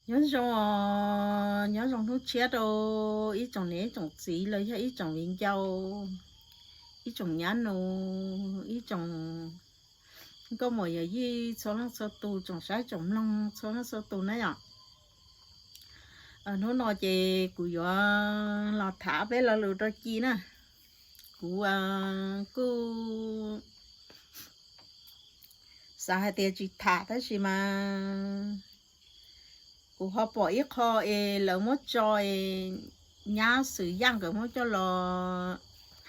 Nyob zoo, nyob zoo hnub tshiab rau ib tsoom niam ib tsoom txiv los yog ib tsoom viv ncaus, ib tsoom nyab nus, ib tsoom nkauj muam yawm yij txhua leej txhua tus, tsoom saib tsoom mloog txhua leej txhua tus na yom. Hnub no ces kuv yuav los tham peb lo lus rau Ci na. Kuv kuj xav hais tias tsis tham tab sis mas kuv ho pom ib qho es lawv muab tso, nyab Xwm Yaj nkawd muab coj los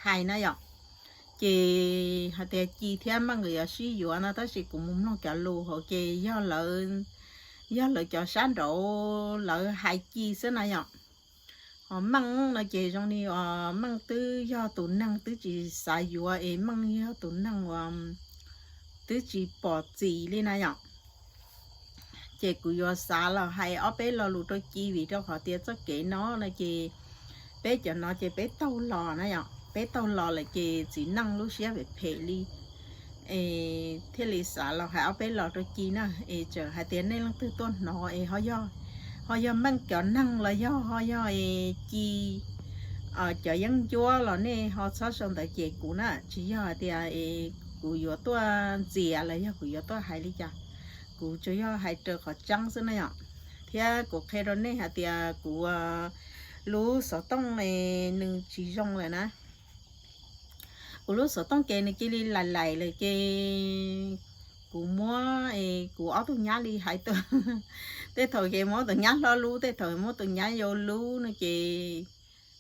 hais na yom. Ces hais tias Ci thiab Meej nkawd yuav sib yuav no, tab sis kuv mus mloog cov lus hauv ces yog lawv, yog lawv cov sab nraud lawv hais Ci xwb na yom. Ho Meej no ces zoo li Meej twb yog tus neeg twb tsis xav yuav es Meej yog tus neeg uas twb tsis pom txim li na yom. Ces kuv yuav xav los hais ob peb lo lus rau Ci vim rau qhov tias txoj kev no no ces peb cov no ces peb taug los na yom, peb taug los lawm ces txiv neej lub siab phem phem li es thiaj li xav los hais ob peb lo rau Ci na. Es txawm hais tias nej leej twg tuaj hnov es ho yog Meej cov neeg los yog ho yog Ci cov yeeb ncuab los nej ho txhob sau ntawv cem kuv na, tsis yog hais tias kuv yuav tuaj ntxias los yog kuv yuav tuaj hais li cas. Kuv tsuas yog hais raws qhov tseeb xwb na yom. Thiab kuv qhia rau nej hais tias kuv lub xov tooj nws tsis zoo lawm na. Kuv lub xov tooj ces nws cia li laim laim lawm ces kuv muab kuv ob tug nyab li hais tuaj. Tej thaum ces muab tus nyab hlob lub, tej thaum muab tus nyab yau lub no ces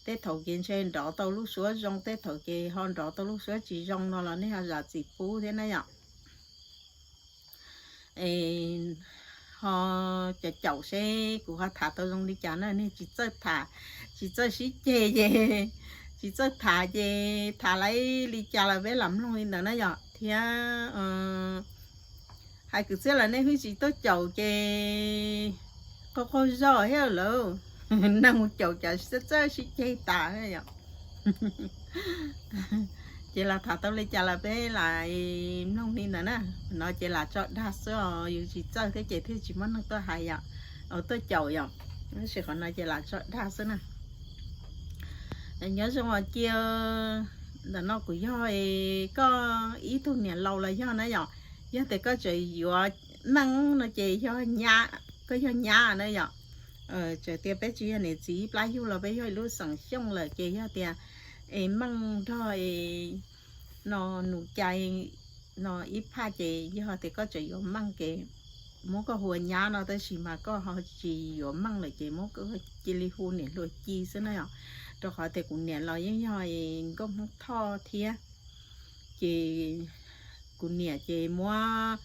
tej thaum ces ntshe nrov tau lub suab zoo, tej thaum ces ho nrov tau lub suab tsis zoo no los nej ho zam txim pub thiab na yom. Ho caum caum seb kuv ho tham tau zoo li cas na, nej tsis txawj tham, tsis txawj sib ceg ces, tsis txawj tham ces tham li cas los peb lam mloog li ntawd na yom. Thiab hais kwv txhiaj los nej hwj tsis tuaj caum ces qaug qaug zog thiab lawm, neeg mus caum cas txawj sib ceg tas yom. Ces lam tham tau li cas los peb lam mloog li ntawd na. No ces lam tso dag xwb os, yus tsis txawj thiab ces thiaj tsis muaj neeg tuaj hais yom, tuaj caum yom. Tab sis qhov no ces lam tso dag xwb na. Nyob zoo os Ci, ntawm no kuv yog koj ib tug niam laus los yog na yom. Yog tias koj tseem yuav Meej no ces yog nyab, koj yog nyab na yom. Txawm tias peb tsis yog niam txiv ib plab yug los peb yog ib lub xeem Xyooj lawm ces yog tias es Meej nrog no Nus Cai no ib phaj ces yog tias koj tseem yuav Meej ces muab koj hu ua nyab no, tab sis mas koj ho tsis yuav Meej lawm ces muab koj cia li hu niam hluas Ci xwb na yom. Rau qhov tias kuv niam los yeej yog nkauj Hmoob Thoj thiab, ces kuv niam ces muab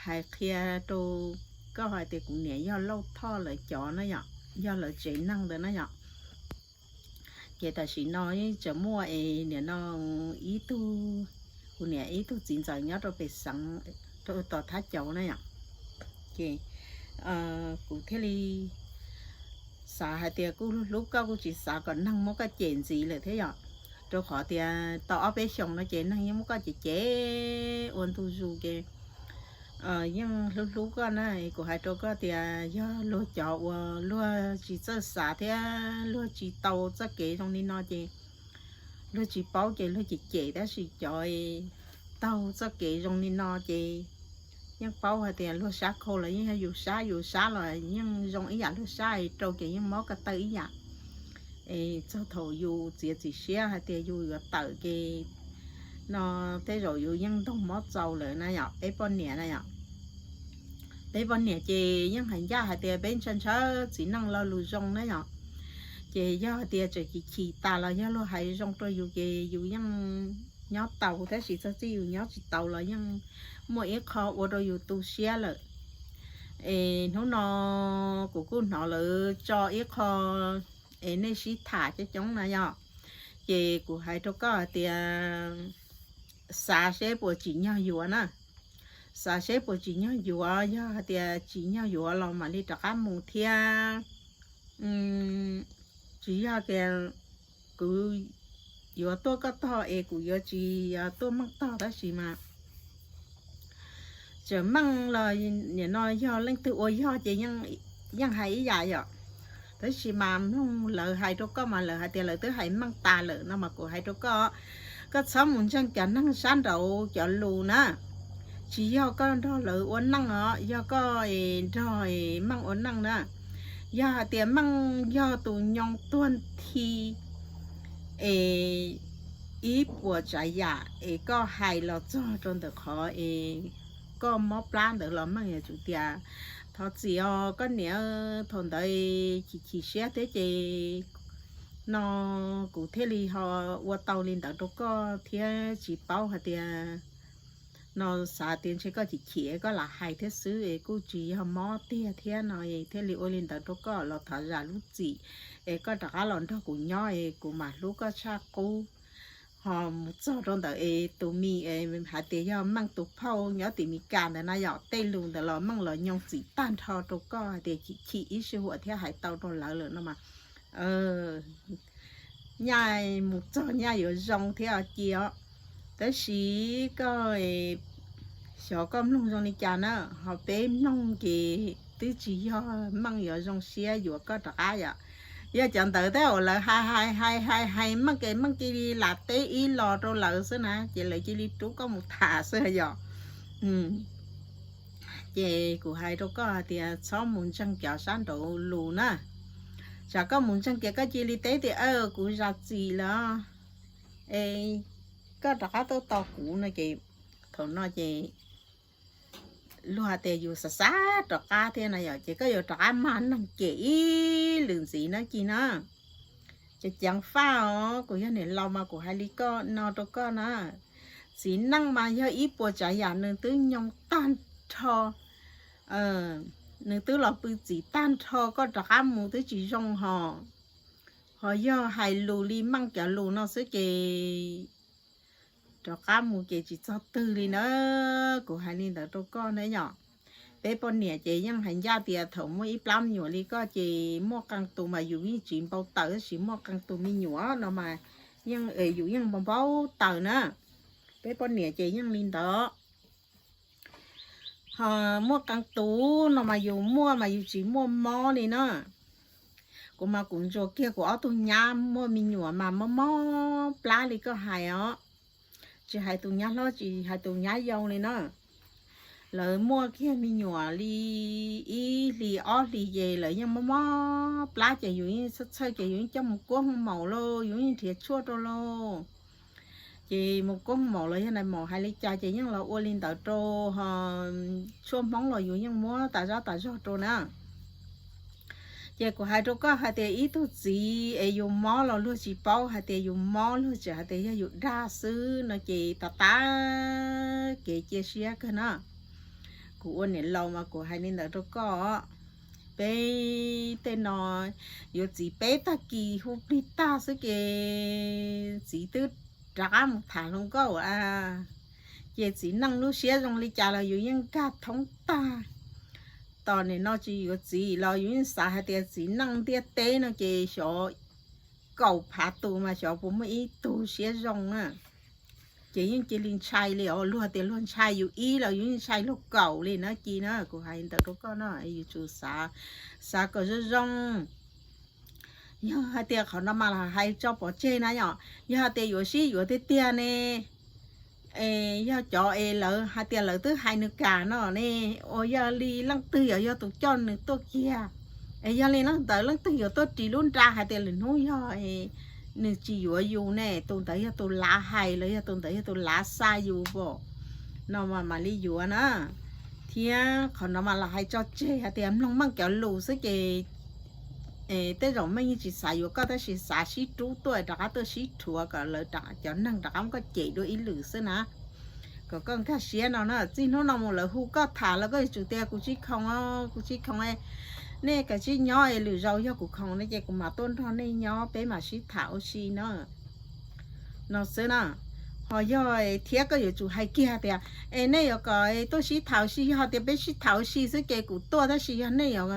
hais qhia rau koj hais tias kuv niam yog Lauj Thoj lawv cov na yom, yog lawv tsev neeg ntawd na yom. Ces tam sim no yeej tseem muaj es nim no ib tug, kuv niam ib tug txiv ntxawm nyob rau pem xeev, rau tom Thab Cauv na yom. Ces kuv thiaj li xav hais tias kuj hlub hlub koj, kuj tsis xav kom neeg muab koj cem ntxiv lawm thiab yom. Rau qhov tias tau ob peb xyoos no ces neeg yeej muab koj cem cem ua ntu zus ces yeej hlub hlub koj na. Kuv hais rau koj tias yog luag cov uas luag tsis txawj xav thiab luag tsis tau txoj kev zoo li no ces luag tsis paub ces luag cem cem, tab sis cov taug txoj kev zoo li no ces yeej paub hais tias luag sab khau los yeej yog yus sab, yus sab los yeej zoo ib yam luag sab, rau ces yeej mob ko taw ib yam. Es txog thaum yus txiav txim siab hais tias yus yuav tawm ces no tej zaum yus yeej ntoog mob txaus lawm na yom, peb poj niam na yom. Peb poj niam ces yeej hais ncaj hais tias peb ntshaw ntshaw txiv neej lo lus zoo na yom. Ces yog hais tias tseem chim chim tas los yog luag hais zoo rau yus ces yus yeej nyob tau, tab sis txog txij yus nyob tsis tau los yeej muaj ib qho ua rau yus tu siab lawm. Es hnub no kuv kuj hnov lawv tso ib qho es nej sib tham coob coob na yom. Ces kuv hais rau koj hais tias xav seb puas tsim nyog yuav na. Xav seb puas tsim nyog yuav, yog hais tias tsim nyog yuav los mam li rov qab mus thiab. Tsis yog tias kuv yuav tuaj koj tog es kuv yuav tsis tuaj Meej tog, tab sis mas tseem meej los nim no yog leej twg ua yog ces yeej hais ib yam yom. Tab sis mas mloog lawv hais rau koj mas lawv hais tias lawv twb hais meej tas lawm no mas kuv hais rau koj, koj txhob mus ntseeg cov neeg sab nraud cov lus na. Tsis yog koj nrog lawv ua neej os, yog koj nrog meej ua neej na. Yog hais tias meej yog tus nyoo tuag nthi es ib puas tsav yam es koj hais los txog rau ntawm qhov es koj mob plab ntawd los meej yuav tsum tias thov txim os koj niam, thaum ntawd chim chim siab thiab ces no kuv thiaj li ho ua tau li ntawd rau koj thiab tsis paub hais tias no xav tias ntshe koj chim chim koj lam hais thiab xwb es kuj tsis yog mob tiag thiab no thiaj li ua li ntawd rau koj los thov zam lub txim es koj rov qab los nrog kuv nyob es kuv mam hlub koj tshaj qub. Ho mus txog rau ntawm es tus mis hais tias yog meej tus phauj nyob tim Mis Kas ntawd na yom, tej lus ntawd los meej los nyoo txim tag nrho rau koj hais tias chim chim ib sij huam thiab hais tau rau lawv lawm no mas nyaj mus txog nyaj yuav zoo thiab os cia os. Tab sis koj xyov koj mloog zoo li cas na, ho peb mloog ces twb tsis yog meej yuav zoo siab yuav koj rov qab yom. Yog cov ntawd tab uas lawv hais hais hais hais hais meej ces meej cia li lam teb ib los rau lawv xwb na ces lawv cia li rub koj mus tham xwb yom. Ces kuv hais rau koj hais tias txhob mus ntseeg cov sab nraud lus na. Tsam koj mus ntseeg kiag koj cia li teb tias kuv zam txim lawm es koj rov qab tuaj tos kuv no ces thaum no ces luag hais tias yus xav xav rov qab thiab na yom, ces koj yuav rov qab mag neeg cem ib lwm ntxiv na ci na. Ces ceev faj os, kuv yog niam laus mas kuv hais li koj no rau koj na. Txiv neej mas yog ib puas tsav yam nws twb nyoo tag nrho, nws twb los pw txim tag nrho, koj rov qab mus twb tsis zoo hos. Ho yog hais lus li meej cov lus no xwb ces rov qab mus ces tsis txog twg li na. Kuv hais li ntawd rau koj na yom. Peb poj niam ces yeej hais ncaj tias thaum muaj ib plab me nyuam li koj ces muaj qee tus mas yus yeej tsis npau taws tab sis muaj qee tus me nyuam no mas yeej yus yeej npau npau taws na. Peb poj niam ces yeej li ntawd. Ho muaj qee tus no mas yus muaj mas yus tsis muaj mob li na. Kuv mas kuv ntsuas kiag kuv ob tug nyab muaj me nyuam mas mob mob plab li koj hais os. Tsis hais tus nyab hlob tsis hais tus nyab yau li na. Lawv muaj kiag me nyuam li ib hlis ob hlis ces lawv yeej mob mob plab ces yus yeej txhawj txhawj ces yus yeej coj mus kuab hoo maum lauj, yus yeej nrhiav tshuaj rau lauj. Ces mus kuab hoo maum los yog nais maum hais li cas ces yeej los ua li ntawd rau, tshuaj Hmoob los yus yeej muab tas zab tas zog rau na. Ces kuv hais rau koj hais tias ib tug txiv es yus mob los luag tsis paub hais tias yus mob, luag tseem hais tias yog yus dag xwb no ces tas tas kev cia siab kawg na. Kuv ua niam laus mas kuv hais li ntawd rau koj. Peb tej no yuav txiv peb tag kis hu plig tag xwb ces txiv twb rov qab mus tham hluas nkauj a. Ces txiv neej lub siab zoo li cas los yus yeej nkag thoob tag. Tos nim no tsis yuav txiv los yus yeej xav hais tias txiv neej ntiaj teb no ces xyov kaum phav tus mas xyov puas muaj ib tug siab zoo na. Ces yeej cia li ntshai li os, luag tias luag ntshai yus ib los yus yeej ntshai luag kaum li na ci na. Kuv hais ntawd rau koj no, yus tsum xav, xav kom zoo zoo. Yog hais tias qhov no mas los hais tso pov tseg na yom, yog hais tias yuav sib yuav tiag tiag ne, es yog cov es lawv hais tias lawv twb hais nws kam no ne, uas yog li leej twg yog, yog tus coj nws tuaj kiag, es yog li leej ntawd leej twg yuav tuaj ris lub nra hais tias lwm hnub yog nws tsis yuav yus ne, tus ntawd yog tus lav hais los yog tus ntawd yog tus lav xa yus pom no mas mam li yuav na. Thiab qhov no mas los hais tso tseg hais tias mloog meej cov lus xwb ces tej zaum meej yeej tsis xav yuav koj tab sis xav sib rub tuaj rov qab tuaj sib rhuav kom lawv cov neeg rov qab muab koj cem dua ib lwm xwb na. Kom koj nkag siab no na, txij hnub no mus lawv hu koj tham los koj yuav tsum tias kuv tsis khoom, kuv tsis khoom, nej kav tsij nyob es lwm zaus yog kuv khoom no ces kuv mam tuaj nrog nej nyob peb mam sib tham ua si na. No xwb na. Ho yog thiab koj yuav tsum hais kiag tias es nej yuav kom tuaj sib tham ua si, yog tias peb sib tham ua si xwb ces kuv tuaj, tab sis yog nej yuav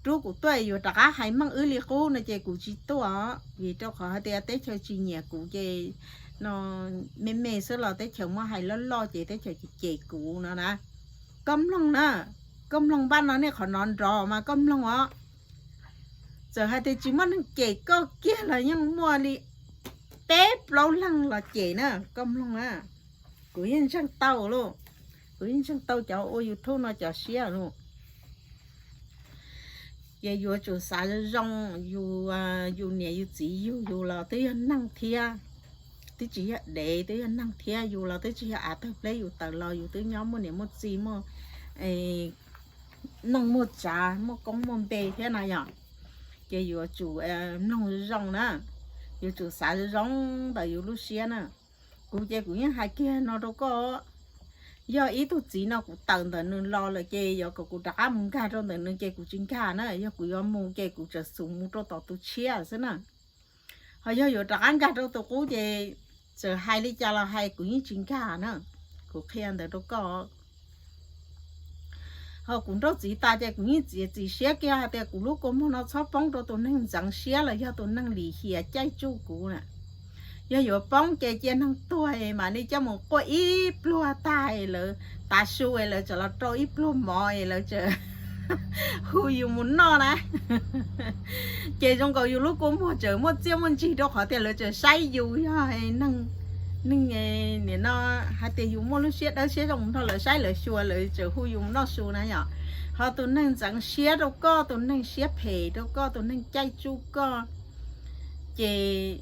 rub kuv tuaj yuav rov qab hais meej wb li qub no ces kuv tsis tuaj, vim rau qhov hais tias teb chaws tsis nyiam kuv ces no, me me xwb los teb chaws muab hais loj loj ces teb chaws cem kuv no na. Koj mloog na, koj mloog npaj no nej qhov no nrov mas koj mloog os. Txawm hais tias tsis muaj neeg cem koj kiag los yeej muaj li peb plaub leeg los cem na, koj mloog na. Kuv yeej ntseeg tau lauj, kuv yeej ntseeg tau cov ua YouTube no cov siab lauj. Ces yuav tsum xav zoo zoo, yus, yus niam yus txiv yug yus los twb yog neeg thiab, twb tsis yog dev, twb yog neeg thiab, yus los twb tsis yog av tawg pleb yus tawm los, yus twb nyob muaj niam muaj txiv, muaj neej muaj tsav, muaj koob muaj npe thiab na yom. Ces yuav tsum mloog zoo zoo na, yuav tsum xav zoo zoo ntawm yus lub siab na. Kuv ces kuv yeej hais kiag no rau koj, yog ib tug txiv no kuv tawm ntawm nws los lawm ces yuav kom kuv rov qab mus nkag rau ntawm nws ces kuv tsis nkag na, yog kuv yuav mus ces kuv tseem xub mus rau tom tus tshiab xwb na. Ho yog yuav rov qab nkag rau tus qub ces txawm hais li cas los hais kuv yeej tsis nkag na, kuv qhia ntawd rau koj. Ho kuv nrauj txiv tas ces kuv yeej txiav txim siab kiag hais tias kuv lub kua muag no txhob poob rau tus neeg ntxeev siab los yog tus neeg lim hiam caij tsuj kuv na. Yog yuav poob ces cia neeg tuag es mam li coj mus quaj ib pluag tag es lawv tav su es lawv tseem los rau ib pluag mov es lawv tseem hu yus mus noj na. Ces zoo nkaus yus lub kua muag tseem muaj txiaj muaj ntsig rau qhov tias lawv tseem saib yus yog neeg, neeg nim no hais tias yus muaj lub siab dawb siab zoo nrog lawv saib lawv xyuas lawv tseem hu yus mus noj su na yom. Ho tus neeg ntxeev siab rau koj, tus neeg siab phem rau koj, tus neeg caij tsuj koj, ces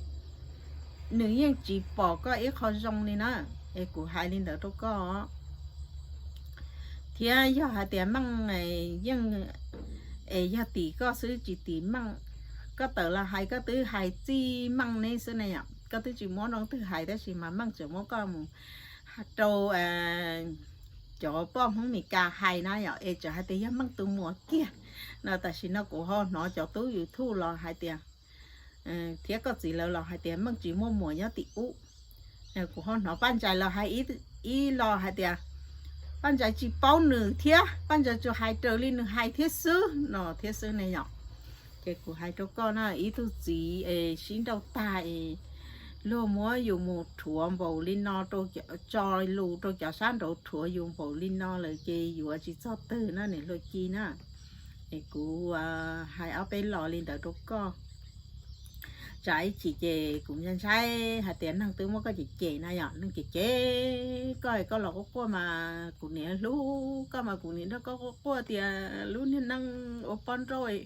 nws yeej tsis pom koj ib qho zoo li na. Es kuv hais li ntawd rau koj. Thiab yog hais tias meej yeej, es yog tim koj xwb tsis tim meej, koj tawm los hais koj twb hais txij meej neb xwb ne yom, koj twb tsis muab rau twg hais tab sis mas meej tseem muab koj mus rau cov poj Hmoob Mes Kas hais na yom, es tseem hais tias yog meej tus muam kiag no. Tam sim no kuv ho hnov cov tub YouTube los hais tias, thiab koj txiv lawv los hais tias meej tsis muaj muam nyob tim ub. Kuv ho hnov Paj Ntsais los hais ib los hais tias Paj Ntsais tsis paub nws thiab, Paj Ntsais tsuas hais raws li nws hais thiab xwb no thiab xwb ne yom. Ces kuv hais rau koj na, ib tug txiv es sib nrauj tag es luag muab yus mus rhuav npaum li no, tso lus rau cov sab nraud rhuav yus npaum li no lawm ces yuav tsis txog twg na niam hluas Ci na. Es kuv hais ob peb los li ntawd rau koj. Tsam ib chim ces kuv ntshai ntshai hais tias neeg twb muab koj cem cem na yom, neeg cem cem koj, koj los quaj quaj mas kuv niam hlub koj mas kuv niam nrog koj quaj quaj tias lub niag neej ua poj nrauj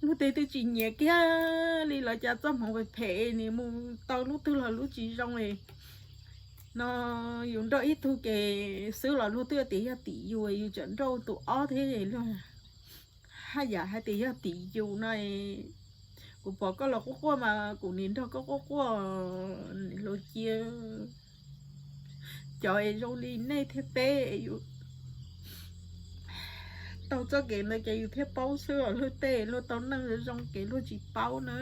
luag tej twb tsis nyiam kiag li los cas txoj hmoov phem phem nws mus tau lub twg los lub tsis zoo li no. Yus nrauj ib tug ces xwb los luag twb tias yog tim yus, yus tseem nrauj tus ob thiab luag haj yam hais tias yog tim yus no. Kuv pom koj los quaj quaj mas kuv nim nrog koj quaj quaj hluas Ci. Cov es zoo li nej thiab peb yus tau txoj kev ntawd ces yus thiaj paub xwb os. Luag tej luag tau neej zoo kev luag tsis paub na.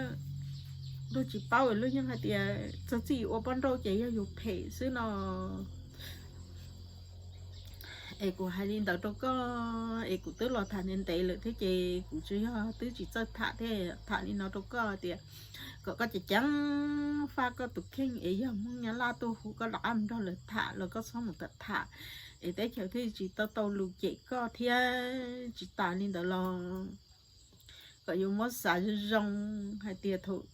Luag tsis paub es luag yeej hais tias txog txij yus ua poj nrauj ces yog yus phem xwb no. Es kuv hais li ntawd rau koj es kuv twb los tham ntev ntev lawm thiab ces kuv tsuas yog twb tsis txawj tham thiab tham li no rau koj tias kom koj ceev ceev faj koj tus kheej es yog Hmoob Nyab Laj tuaj hu koj rov qab mus nrog lawv tham los koj txhob mus tham tham es teb chaws thiaj tsis tau tau lus cem koj thiab. Tsis tas li ntawd los kom yus muab xav zoo zoo hais tias thaum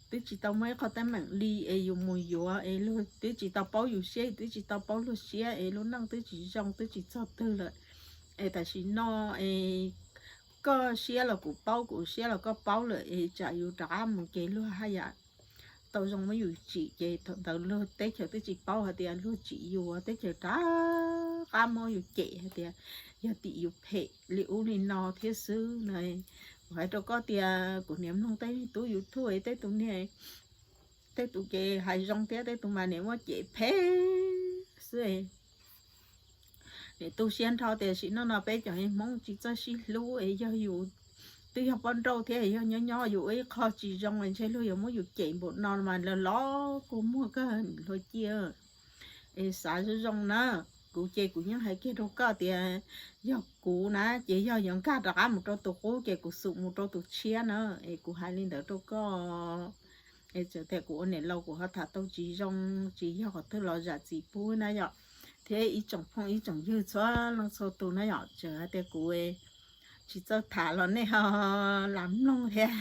twb tsis tau muaj ib qho teeb meem li es yus mus yuav es luag twb tsis tau paub yus siab, twb tsis tau paub luag siab es lub neej twb tsis zoo twb tsis txog twg lawm. Es tam sim no es koj siab los kuv paub, kuv siab los koj paub lawm es tsam yus rov qab mus ces luag haj yam tau zoo muab yus tsim ces thaum ntawd luag teb chaws twb tsis paub hais tias luag tsim yus, teb chaws rov qab muab yus cem hais tias yog tim yus phem li ub li no thiab xwb na. Kuv hais rau koj tias kuv niaj mloog tej tub YouTube es tej tus niag, tej tus ces hais zoo thiab tej tus mas niaj muab cem phem xwb. Niaj tu siab nrho tias sim no no peb cov Hmoob tsis txawj sib hlub es yog yus twb yog poj nrauj thiab yog nyob nyob yus ua ib qho tsis zoo es ntshe luag yuav muab yus cem npaum no mas los los kua muag kawg hluas Ci. Es xav zoo zoo na, kuv ces kuv yeej hais kiag rau koj tias yog kuv na ces yog yuav nkag rov qab mus rau tus qub ces kuv xub mus rau tus tshiab na. Es kuv hais li ntawd rau koj. Es txawm tias kuv ua niam laus kuv ho tham tau tsis zoo, tsis yog qhov twg los zam txim pub na yom. Thiab ib tsoom phooj ib tsoom ywg txhua leej txhua tus na yom, txawm hais tias kuv tsis txawj tham los nej ho lam mloog thiab,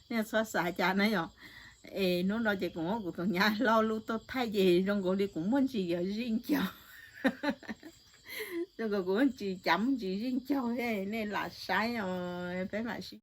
nej txhob xav cas na yom. Es hnub no ces kuv muab kuv tus nyab hlau lub tuaj thaij ces zoo nkaus li kuv muaj ntsis yuav zij ncaug, zoo nkaus kuv muaj ntsis cav muaj ntsis zij ncaug thiab, nej lam saib os, peb mam sib